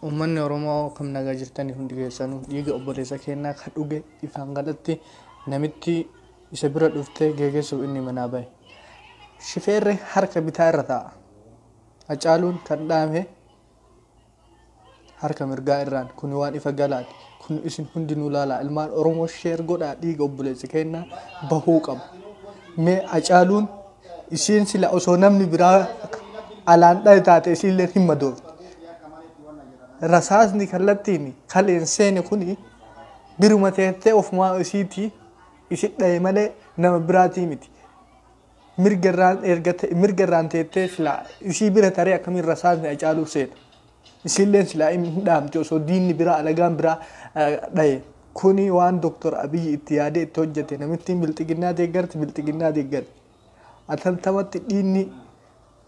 Uummanni Oromoo kam nagaa jirtanii hundi keessanuu dhiiga obboleessa keenyaa kan dhuge ifaan galatti namitti isa bira dhuftee geggeessuuf inni manaa bahe. Shifeerri harka bitaa irra taa'a. Hacaaluun kan dhaame harka mirgaa irraan kun waan ifa galaati. Kun isin hundinuu laalaa ilmaan Oromoo share godhaa dhiiga obboleessa keenyaa bahuu qaba. Mee Hacaaluun isiin sila osoo namni biraa alaan dhahe taate isiillee hin madoofti. Rasaasni kallattiin kaleen seene kuni biruma teettee ofumaa isiitii isi dhahe malee nama biraatii miti. Mirga irraan erga mirga irraan teettee silaa isii bira taree akkamiin rasaasni Hacaaluu seena. Isiilleen silaa hin dhaamti osoo diinni biraa alagaan biraa dhahe. Kuni waan Dooktor Abiyyi itti yaadee itti hojjete namittiin bilxiginnaa deeggarti bilxiginnaa deeggarti. Atantamatti dhiinni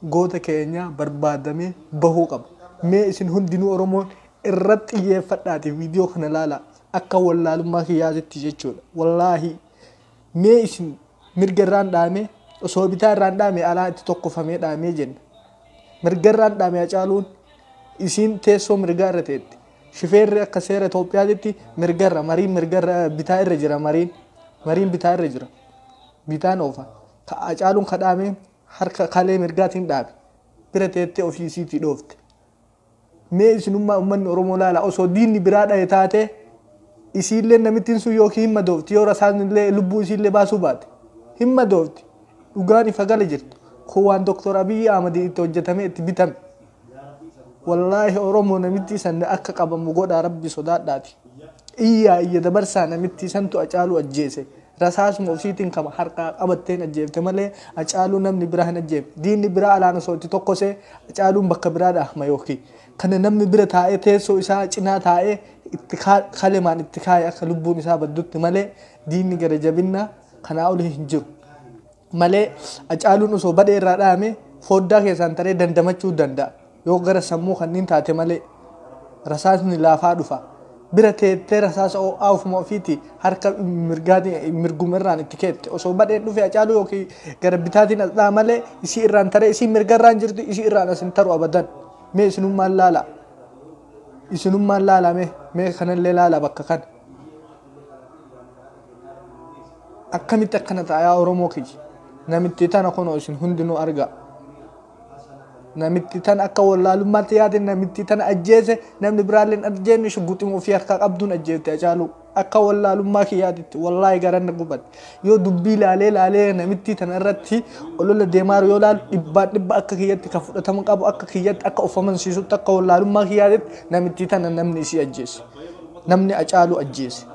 goota keenya barbaadamee bahuu qaba. Mee isin hundinuu Oromoon irratti xiyyeeffadhaati viidiyoo kana ilaalaa akka wallaalummaa kiyyaatitti jechuudha. Wallaahi mee isin mirga irraan dhaame osoo bitaa irraan dhaame alaa itti tokkofamee dhaamee jenna. Mirga irraan dhaame Hacaaluun isiin teessoo mirgaa irra teetti. Shifeerri akka seera Itoophiyaatitti mirga irra mariin mirga irra bitaa irra jira mariin mariin bitaa irra jira. Bitaan oofa. Hacaaluun ka dhaame harka kalee mirgaatiin dhaabe. Bira teettee ofii isiitii dhoofte. Mee isinummaa uummanni Oromoo laala osoo diinni biraa dhahe taate isiillee namittiin sun yookiin hin madoofti yoo rasaasnillee lubbuu isiillee baasuu baate hin madoofti. Dhugaan ifa gala jirtu. Kun waan Dooktor Abiyyi Ahmad itti hojjetamee itti bitame. Wallaahi Oromoo namitti san akka qabamu godhaa rabbi sodaadhaati. Iyyaa iyya dabarsaa namitti santu Hacaaluu ajjeese. Rasaasuma ofiitiin kama harkaa qabatteen ajjeefte malee Hacaaluu namni biraa hin ajjeefne. Diinni biraa alaan osoo itti tokkosee Hacaaluun bakka biraa dhahama yookiin. Kana namni bira taa'ee teessoo isaa cinaa taa'ee itti kalemaan itti kaa'e akka lubbuun isaa baddutti malee diinni gara jabinna kanaa olii hin jiru. Malee Hacaaluun osoo badhee irraa dhahame foddaa keessaan taree dandamachuu danda'a. Yoo gara sammuu kanneen taate malee rasaasni laafaa dhufa. Bira teettee rasaasa ho'aa ofuma ofiiti harka mirgaatiin mirguma irraan itti keette osoo badheen dhufe Hacaaluu yookiin gara bitaatiin as dhaha malee isii irraan taree isii mirga irraan jirtu isii irraan as hin taru abadan. Mee isinummaan laala. Isinummaan laala mee mee kanallee laala bakka kana. Akkamitti akkana ta'a yaa Oromoo kiyya. Namitti tana kunoo isin hundinuu argaa. Namitti tana akka wallaalummaatti yaade namitti tana ajjeese namni biraallee hin ajjeenne shugguxii ofii harkaa qabduun ajjeefte Hacaaluu. Akka wallaalummaa kiyyaatitti wallaahi garan na gubate. Yoo dubbii laalee laalee namitti tana irratti olola deemaa yoo laalu dhibbaan dhibba akka kiyyatti kan fudhatama qabu akka kiyyatti akka of amansiisutti akka wallaalummaa kiyyaatitti namitti tana namni isii ajjeese. Namni Hacaaluu ajjeese.